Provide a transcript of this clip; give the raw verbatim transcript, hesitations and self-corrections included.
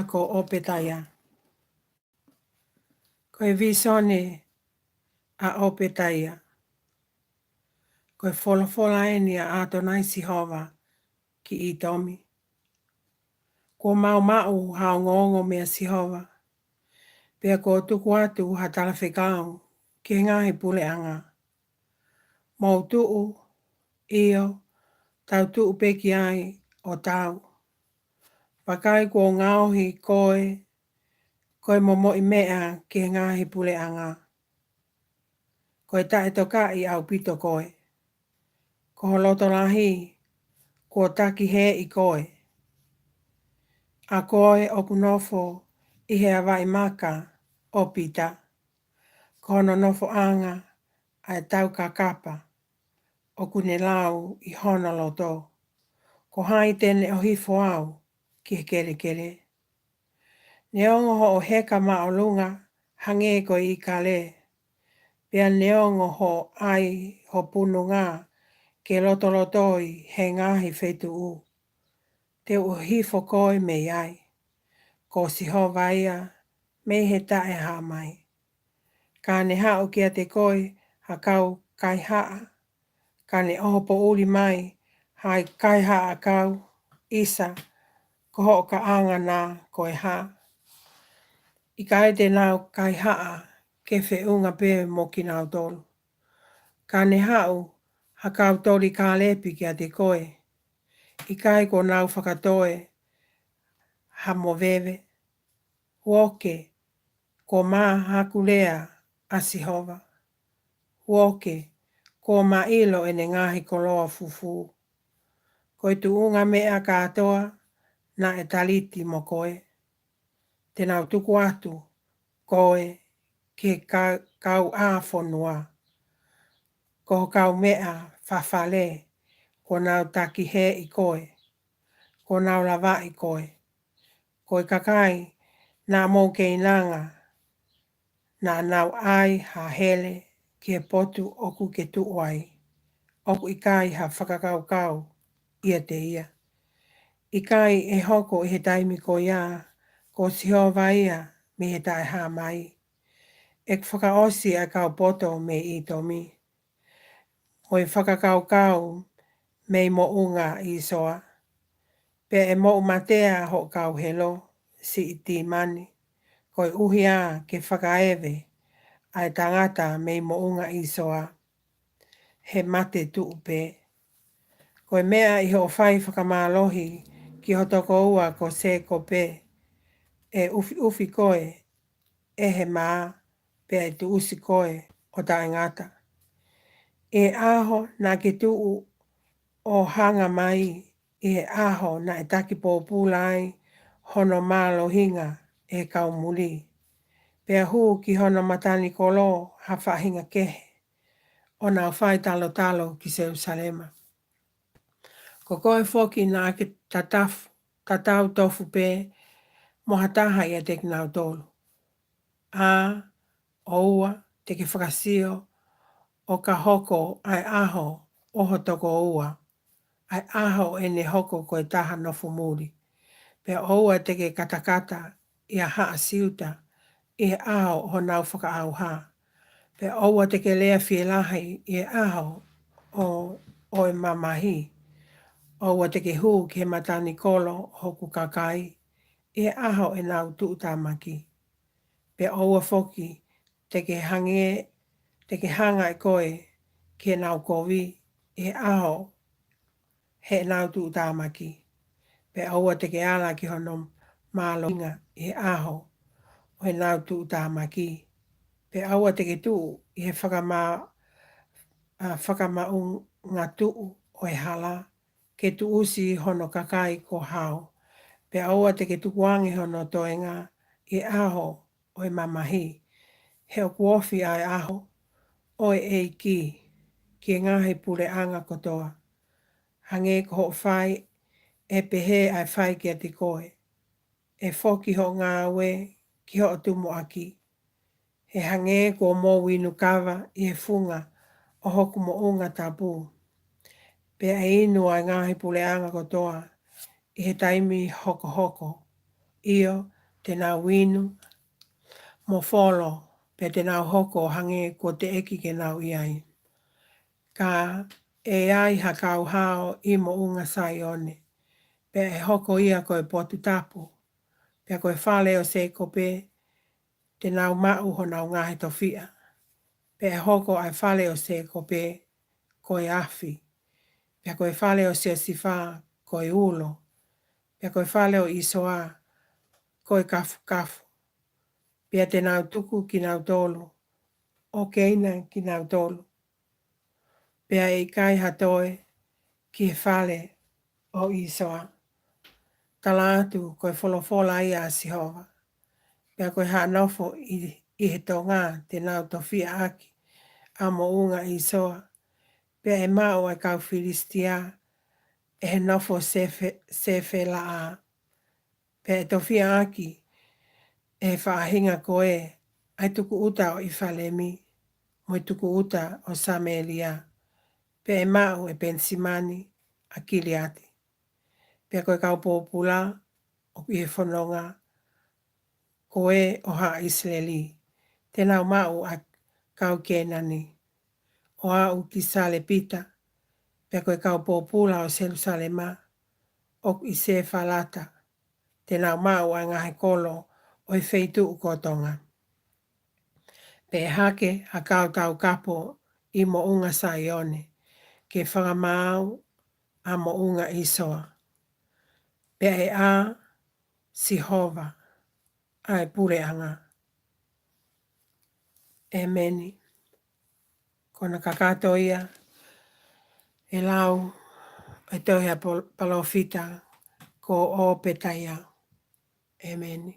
Ko ʻOpetaia. Ko e visone ʻa ʻOpetaia. Ko e folofola eni ʻa ʻAtonai Sihova ki ʻItomi. Kuo mau maʻu ha ongoongo meia Sihova, pea kuo tuku atu ha talafekau ki he ngaahi puleʻanga. Mou tuʻu, ʻio, tau tuʻu pē ki ai ʻo tau. Vakai, kuo u ngaohi koe ko e momoʻi meʻa ki he ngaahi puleʻanga. Ko e taʻetokaʻi ʻaupito koe. Ko ho loto lahi kuo takiheeʻi koe. ʻA koe ʻoku nofo ʻi he avaʻi maka ʻo Pita, ko hono nofoʻanga ʻa e taukakapa ʻoku ne lau ʻi hono loto. Ko hai te ne ʻohifo au ki he kelekele? Neongo hoʻo heka māʻolunga hangē ko e ʻikale, pea neongo hoʻo ʻai ho pununga ke lotolotoi he ngaahi feituʻu, te u ʻohifo koe mei ai. Ko Sihova ia mei he taʻehāmai. Ka ne haʻu kiate koe ha kau kaihaʻa, ka ne ʻohopoʻuli mai ha kaihaʻa kau, ʻisa, ko hoʻo kaʻanga na ko e hā? ʻIkai te nau kaihaʻa ke feʻunga pē mo kinautolu? Ka ne haʻu ha kau toli kālepi kiate koe, ʻikai kuo nau fakatoe ha moveve? Uoke, kuo mā haku lea ʻa Sihova. Uoke, kuo mā ʻilo ʻene ngaahi koloa fufū. Ko e tuʻunga meʻa kātoa naʻe taliti mo koe. Te nau tuku atu koe ki he ka-, kauʻāfonua. Ko ho kaumeʻa fafale, kuo nau takiheeʻi koe, kuo nau lavaʻi koe. Ko e kakai naʻa mou keinanga, naʻa nau ʻai ha hele ki he potu ʻoku ke tuʻu ai, ʻoku ʻikai ha fakakaukau ʻiate ia. ʻIkai ʻe hoko ʻi he taimi ko ia, ko Sihova ia mei he taʻehāmai? ʻE fakaʻosi ʻa e kau poto mei ʻItomi, mo e fakakaukau mei moʻunga ʻĪsoa. Pea ʻe moʻumatea hoʻo kau helo, siʻi Timani, koeʻuhi ke fakaeve ʻa e tangata mei moʻunga ʻĪsoa, he mate tuʻu pē. Ko e meʻa ʻi hoʻo fai fakamālohi ki ho tokoua ko Sēkope, ʻe ʻufiʻufi koe ʻe he mā, pea ʻe tuʻusi koe ʻo taʻengata. ʻI he ʻaho naʻa ke tuʻu ʻo hanga mai, ʻi he ʻaho naʻe taki pōpula ai hono mālohinga ʻe he kau muli, pea hū ki hono matanikolo ha faʻahinga kehe, ʻo nau fai talotalo ki Selusalema. Ko koe foki naʻa ke tataf-, tatau tofu pē mo ha taha ʻiate kinautolu. ʻA, ʻoua te ke fakasio ʻo ka hoko ʻa e ʻaho ʻo ho tokoua, ʻa e ʻaho ʻene hoko ko e taha nofo muli. Pea ʻoua te ke katakata ʻi he haʻa Siuta ʻi he ʻaho ʻo honau fakaʻauha. Pea ʻoua te ke lea fielahi ʻi he ʻaho ʻo, ʻo e mamahi. ʻOua te ke hū ki he matanikolo ʻo hoku kakai ʻi he ʻaho ʻenau tuʻutāmaki. Pea ʻoua foki te ke hangē, te ke hanga ʻe koe ki heʻenau kovi ʻi he ʻaho heʻenau tuʻutāmaki. Pea ʻoua te ke ala ki hono mālohinga ʻi he ʻaho ʻo ʻenau tuʻutāmaki. Pea ʻoua te ke tuʻu ʻi he fakama-, ʻa, fakamaʻungatuʻu ʻo e hala, ke tuʻusi hono kakai ko hao. Pea ʻoua te ke tukuange hono toenga ʻi he ʻaho ʻo e mamahi. He ʻoku ofi ʻa e ʻaho ʻo e ʻEiki ki he ngaahi puleʻanga kotoa. Hangē ko hoʻo fai, ʻe pehē ʻa e fai kiate koe. ʻE foki hoʻo ngāue ki hoʻo tumuʻaki. He hangē kuo mou inu kava ʻi he funga ʻo hoku moʻunga tapu. Pea ʻe inu ʻa e ngaahi puleʻanga kotoa ʻi he taimi hokohoko. ʻIo, te nau inu mo folo, pea te nau hoko ʻo hangē kuo teʻeki ke nau ʻi ai. Ka ʻe ʻi ai ha kau hao ʻi Moʻunga Saione, pea ʻe hoko ia ko e potu tapu, pea ko e fale ʻo Sēkope te nau maʻu honau ngaahi tofiʻa. Pea ʻe hoko ʻa e fale ʻo Sēkope ko e afi, pea ko e fale ʻo Siosifa ko e ulo, pea ko e fale ʻo ʻĪsoa ko e kafukafu. Pea te nau tuku kinautolu ʻo keina kinautolu, pea ʻe ʻikai ha toe ki he fale ʻo ʻĪsoa. Tala atu ko e folofola ia ʻa Sihova. Pea ko e haʻa nofo ʻi, ʻi he tonga te nau tofiʻa ʻaki ʻa Moʻunga ʻĪsoa, pea ʻe maʻu ʻa e kau Filisitia ʻe he nofo Sefe-, Sefelaʻa. Pea ʻe tofiʻa ʻaki ʻe he faʻahinga ko ē ʻa e tukuʻuta ʻo ʻIfalemi mo e tukuʻuta ʻo Samēlia, pea ʻe maʻu ʻe Penisimani ʻa Kiliati. Pea ko e kau pōpula ʻoku ʻi he fononga ko ē ʻo haʻa ʻIsileli, te nau maʻu ʻa e kau Kēnani, ʻo aʻu ki Salepita. Pea ko e kau pōpula ʻo Selusalema ʻoku ʻi Sefalata, te nau maʻu ʻa e ngaahi kolo ʻo e feituʻu ko Tonga. Pea ʻe hake ʻa e kau taukapo ʻi Moʻunga Saione ke fakamaau ʻa Moʻunga ʻĪsoa. Pea ʻe ʻa Sihova ʻa e puleʻanga. ʻEmeni. Ko hono kakato ia ʻe lau ʻe he tohi ʻa e pal-, palōfita ko ʻŌpetaia. ʻEmeni.